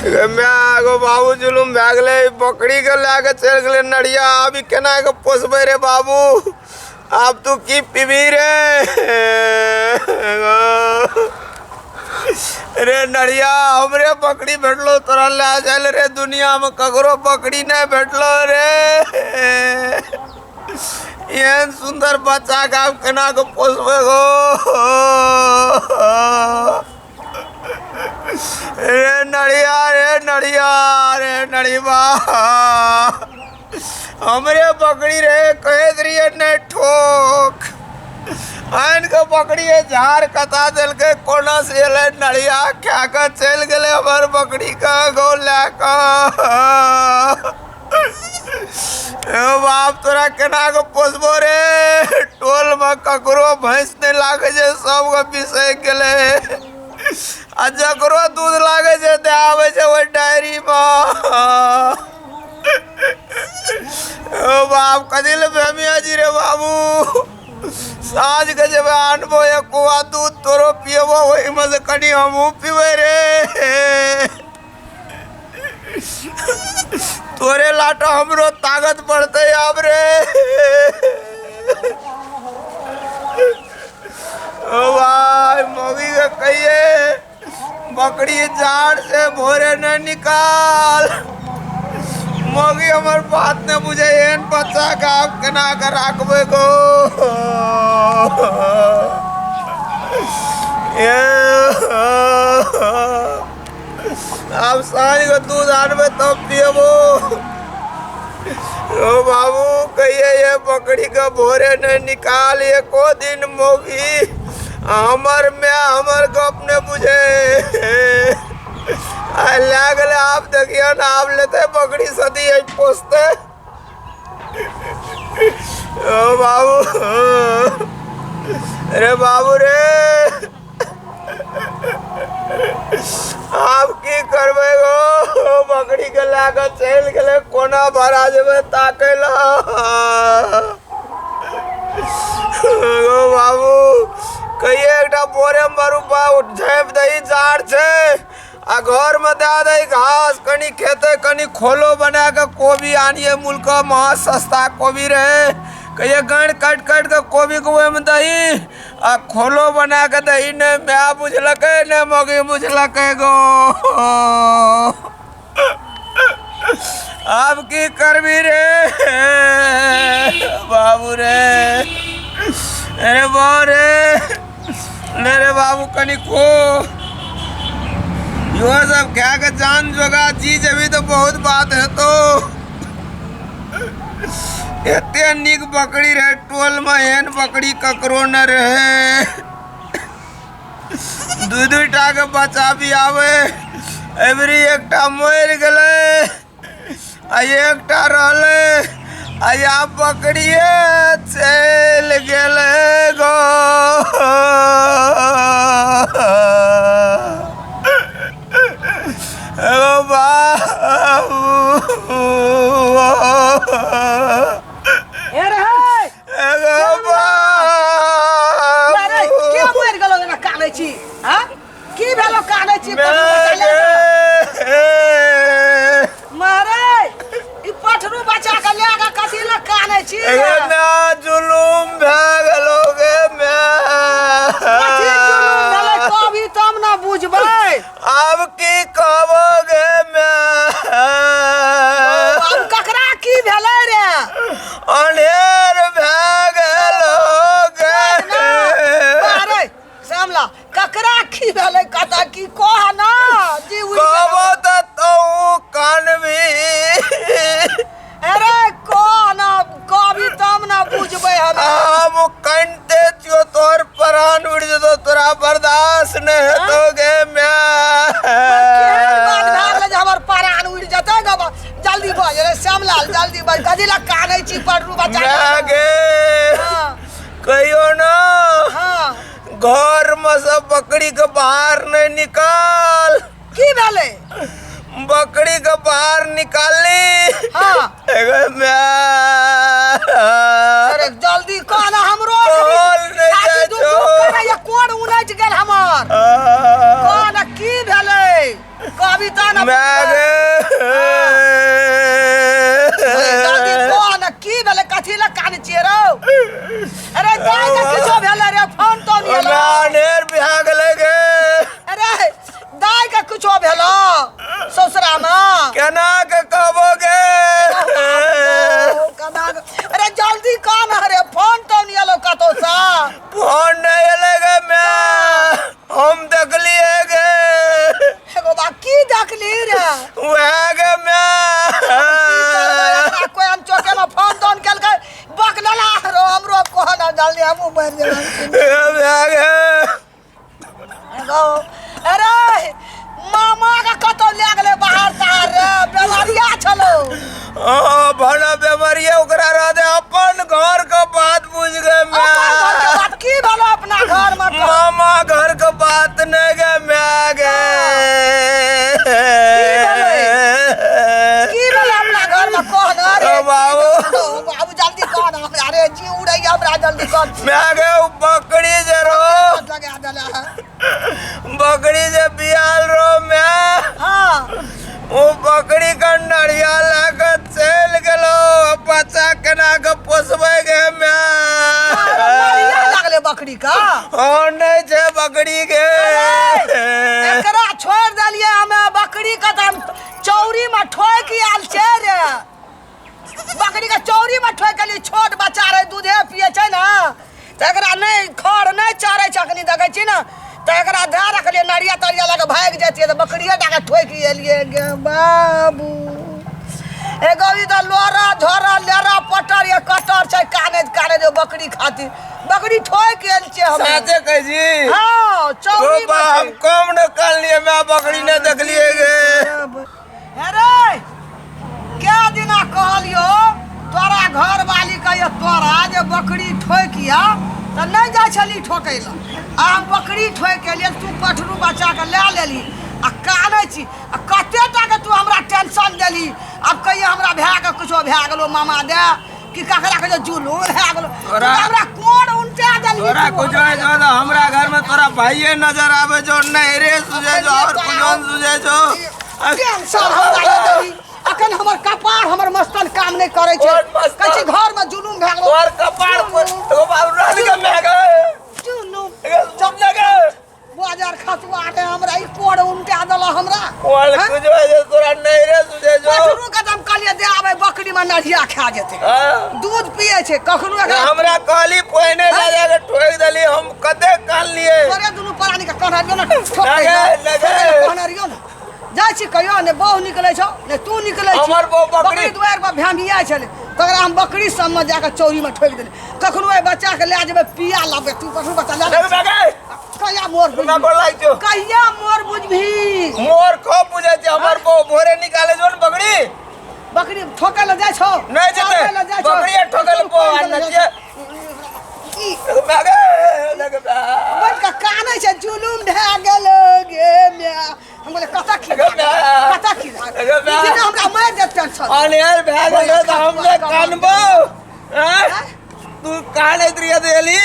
My go बाबू, जुलुम भए गेलै। बकरीके लए कऽ चलि गेलै नढ़िया। आब ई केना कऽ पोसबै रे बाबू? आब तू की पीबी रे? रे नढ़िया, हमरे बकरी भेटलो, तोरा लए जाय रे। दुनियामे ककरो बकरी नहि भेटलो रे। एहन सुन्दर बच्चाके आब केना कऽ पोसबै गो? रे नढ़िया, रे नढ़िया, रे नढ़िया, हमरे बकरी रे। कहैत रहियै नहि ठोक। आनि कऽ बकरी झाड़ कता देलकै। कोना से एलै नढ़िया, खा कऽ चलि गेलै हमर बकरीके गौ लए कऽ। बाप, तोरा केना कऽ पोसबो रे? टोलमे ककरो भैंस नहि लागै छै, सबके बिसरि गेलै। आ जकरो दूध लागै छै, दए आबै छै ओहि डायरीमे। ओ बाप, कथी लए भेमिया जी रे बाबू? साँझ के जेबै, आनबो एक कुआ दूध, तोरो पियबो, ओहिमे से कनि हमहूँ पीबै रे। तोरे लाटा हमरो ताकत बढ़तै आब रे। ओ भाई, मौगी के कहिए बकरी जाड़ से भोरे न निकाल। मौगी हमर बात ने बुझे। एहन बच्चा के आब केना के राखबै गो? आब साँझ के दूध आनबै तब पियबो। ओ बाबू, कहिए ये बकरी के भोरे नहीं निकाल एको दिन। मौगी हमर माय हमर गप ने बुझे। आइ लए गेलै। आब देखियौ ने, आब लेतै बकरी सदी पोसतै। ओ बाबू रे, बाबू रे, आब की करबै गो? बकरी के लए कऽ चलि गेलै। कोना भरा जेबै ताकै लए गो बाबू? कहिए एकटा बोरे मे रुपा झाँपि दही, जाड़ छै, आ घरमे दए दही घास, कनि खेतै। कनि खोलो बना कऽ कोबी आनिए मुल्क, महा सस्ता कोबी रहै। कहिए गाँठि काटि काटि कऽ कोबीके ओहिमे दही आ खोलो बना कऽ दही। नहि माय बुझलकै, नहि मौगी बुझलकै गो। आब की करबी रे बाबू रे? अरे बाबू रे, ले रे बाबू, कनि खो। इहो सब खा के जान जोगा जी जेबी तऽ बहुत बात हेतौ। एते नीक बकरी रहे, टोल में एहन बकरी ककरो न रहे। दू दू टा के बच्चा भी आवे। एबरी एकटा मरि गेलै आ एकटा रहलै, आ आब बकरिए चलि गेलै गो। ओ बाबू। ए रे हे। एगो अरे, के मरि गेलो एना कानै छी? हाँ, की भेलो कानै छी? पटरू बचा ले। मारे, ई पटरू बचा के ले के कथी ले कानै छी? जुलूम भए गेलो गे। कथी जुलुम भेलै? कहबी तब ने बुझबै। आब की कहबो गे आब ककरा की भेलै रे? अनेर भए गेलो गे। अरे श्यामला, ककरा की भेलै, कतऽ की, कह ना जी उड़ि गेलै। कहबो तऽ तू कानबी। अरे कह ना, कहबी तब ना बुझबै हम। हम कनिते छियो, तोहर प्राण उड़ि जेतो, तोरा बर्दाश्त नहि हेतो गे केहन बात माय। भए गेलै जे हमर प्राण उड़ि जेतै गो? जल्दी बज रे श्यामलाल, जल्दी बज। कथी लए कानै छी पड़रू बच्चा? माय गे। हाँ। कहियो ना। हाँ। घर में से बकरी के बाहर नहीं निकाल। की भेलै? बकरी के बाहर निकाली। हाँ। एगो माय। अरे जल्दी कह ना हमरो। कहल नहि छाती जाइ दुख छौ। दुख करैया, कोन उलटि गेल हमर। कह ना, की भेलै? कहबी तऽ ने माय बुझबै। गे। जल्दी कह ने की भेलै कथी लए कानै छियै रौ अरे जाय के किछो भेलै रे फोन तो नहीं एलो माय अनेर भए गेलै गे अरे दाय के किछो भेलो ससुरा में केना के कहबो गे केना अरे जल्दी कह ना रे फोन तो नहीं एलो कतौ से फोन नहीं एलै गे माय हम देखलियै गे एगो बा की देखली रे उएह गे माय एकरा कोई अनचोके में फोन तोन केलकै बकलेला रो हमरो कह ना जल्दी हमहूँ मरि जेबै माय गे एगो अरे मामा के कतौ लए गेलै बाहर ताहर रे बेमारिया छलो हाँ भला बेमारिया ओकरा रह दे अपन घर के बात बुझ गए अपन घर के मैं बात की भेलो अपना घर में कह? मामा घर के बात नहीं गे मैं गे की भेलै अपना घर में कह ना रे ओ बाबू। ओ बाबू जल्दी कह ना हमरा रे जी उड़ैया हमरा जल्दी कह मैं गे उ बकरी जे रो लगा देला है बकरी जे बियाल रो मैं हाँ उ बकरी के नरिया लए के चलि गेलो बच्चा केना के पोसबै गे मैं मरिया लागले बकरी का हाँ नहीं छै बकरी के एकरा छोड़ देलिए हमे बकरी के तऽ हम चौरी में ठोकि आयल छै रे बकरी के चौरी में ठोकि एलिए छोट बच्चा रहे दूधे पिए छै ने तऽ एकरा नहि खर नहि चरै छै अखनी देखै छी ने तऽ एकरा धए रखलिए नरिया तरिया लए कऽ भागि जैतियै तऽ बकरिए टा के ठोकि एलिए गे बाबू एगो ई तऽ लोरा झोरा लेरा पटर ये कटर छै कानैत कानैत जो बकरी खातिर बकरी ठोकि एल छै हम साचे कहै छी हाँ चौरी ओ बा हम कम न कानलिए मैं बकरी न देखलिए गे अरे क्या दिना कहलियो तोरा घर वाली कहियो तोरा जे बकरी ठोकिया तऽ नहि जाइ छली ठोकै लए आ हम बकरी ठोकि एलियै तू पठरू बच्चाके लए लेली आ कानै छी आ कते टाके तू हमरा टेंशन देली आब कहियो हमरा भायके किछो भए गेलो मामा दे कि ककरा कहियो जुलूम भए गेलो तू तोरा- तऽ हमरा कोन उनटा देली तोरा तू कुछ हमरा? है जो तो हमरा घर में तोरा भाइये नजर आवे जो नहरे सुझे जो और कुछ सुझे जो टेंशन हमरा दे देली अखन हमर कपार हमर मस्तन काम नहि करै छै कोन मस्तन? कहै छी घर में जुलूम भए गेलो तोर कपार पर ओ बाबू रात के मैं गए जुलूम चुप लगे बाजार खसुआ रे हमरा ई कोर उनटा देला हमरा कोल हाँ? कुछ है जो तोरा नहरे सुझे जो पठरू के हम कहलियै दे आबै बकरी में नढ़िया खा जेतै हाँ। दूध पिए छै कखनो एकरा हमरा कहली पहिने जा जाके ठोक देली हम कते कानलिए तोरे दुनू प्राणी के कहने रहियो ने ठोकै लगे, लए। लगे। ठोकै लए कहने रहियो ने जाइ छी कहियो ने बहु निकलै छौ ने तू निकलै छी हमर बहु बकरी- बकरी दुआरि पर भेमिया छलै तकरा हम बकरी सबमे जाके चौरीमे ठोकि देली कखनो एहि बच्चाके लए जेबै पिया लाबे तू कखनो बच्चा लए लगे लगे कहिया मोर हमरा बुझबही गोर लागि छौ कहिया मोर बुझबही मोर खूब बुझै छै हमर बहु भोरे निकाले जो ने बकरी बकरी ठोकै लए जाइ छौ नहि जेतै चरबै लए जाइ छौ। बकरिये ठोकै लए बहु आ नचिए ई लगे लगे बैठ कऽ कानै छै जुलुम भए गेलो गे माय हम बोले कतऽ की गे माय। कतऽ की गे माय। ई दिन हमरा मारि देत टेंशन अनेर भए गेलै तऽ हम नहि कानबौ आँय? तू कानैत रहिए तऽ एली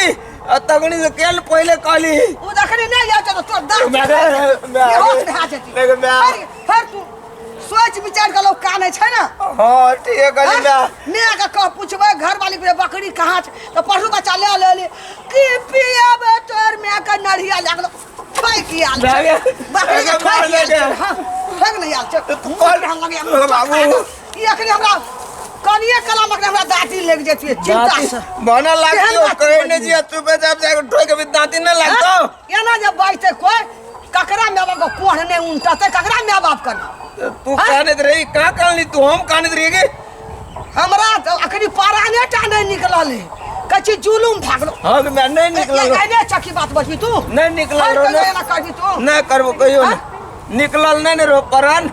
आ तखनी से केल पहिले कहली ओ जखनी नहि आयल तऽ तोर दाँत माय गे, माय गे। बेहोश भए जेती गे माय। फेर फेर तू सोच विचार के लोग कानै छै ने हाँ ठीक है कहली माय माय के कह पूछबै घरवाली के बकरी कहाँ छै तऽ पढ़ू बच्चा ले ले ले की पियाबे तोर माय के नढ़िया लागलो ठोकि आयल छै माय गे। बकरी के माय ठोकि आयल गे। छै हाँ ठोकि नहि आयल छै तू कल- लगैया बाबू। ई अखनी हमरा कनिए कलम अखनी हमरा दाँती लागि जेतियै चिंता से बना लागतो केहन बात कहे बजली? नहीं जी तू पे जब जाके ठोक के दांती न लागतो एना जे बाजतै कोइ ककरा माय बाप के कोढ़ नहि उनटतै ककरा माय बाप के तू कानत रही कहाँ कानली तू हम कानत रही के हमरा तऽ अखनी पराने टा नहि निकलल है कहै छी जुलुम भए गेलो हाँ तो मैं नहीं निकलल एने चकी बात बजबी तू नहीं निकलल हर रहो कहियो नहीं एना करबी तू नहीं करबो कहियो नहीं निकलल नहीं ने रो परान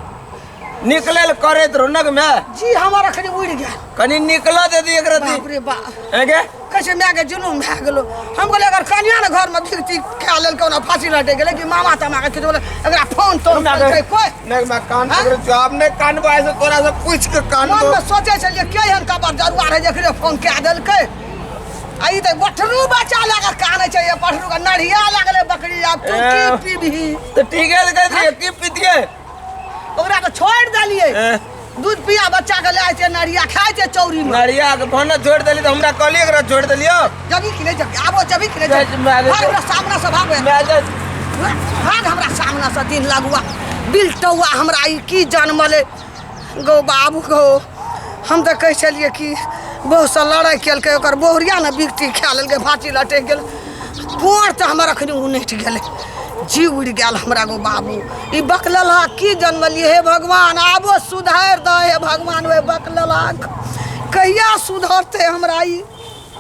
निकलल करैत रहो न मैं जी हमर अखनी उड़ि गेल कनी निकल दे दी एक रति बाप रे बाप है के कहै छै मायके जुलुम भए गेलो हम कहलियै अगर कनिया ने घरमे भिगती खा लेलकै ओना फाँसी लटकि गेलै कि मामा तामा के किछु बोले एकरा फोन तोन केलकै कोइ नहीं मैं कान हाँ? पकड़े छो आब नहीं कान बाय से तोरा से पूछ के कान मनमे सोचै छलियै के एहन कबर जरुआ रहै जकरे फोन कए देलकै आ ई तऽ बठरू बच्चा लए कऽ कानै छै ये बठरू के नढ़िया लागलै बकरी आब तू की ए। पीबही तो ठीक है कह दिए की पीतिए ओकरा के छोड़ि देलियै। एँ। दूध पिया बच्चा के लए छै, नरिया खाइ छै चौरी में। नरिया के भने छोड़ि देली तऽ हमरा कहलियै एकरा छोड़ि देलियौ। जबी कि नहि जबी? आबो जबी कि नहि जबी? भाग हमरा सामना से, भाग। भाग हमरा सामना से, दिन लगुआ बिलटौआ हमरा ई की जनमलै गौ बाबू गौ। हम तऽ कहै छलियै कि बहुसँ लड़ाइ केलकै, ओकर बहुरिया ने बिकटी खा लेलकै, फाँसी लटकि गेल। पोर तऽ हमर अखनी उनटि गेलै, जी उड़ि गेल हमरा गो बाबू। ई बकललहा की जनमलियै? हे भगवान, आबो सुधारि दह हे भगवान। ओहि बकललहा कहिया सुधरतै हमरा ई?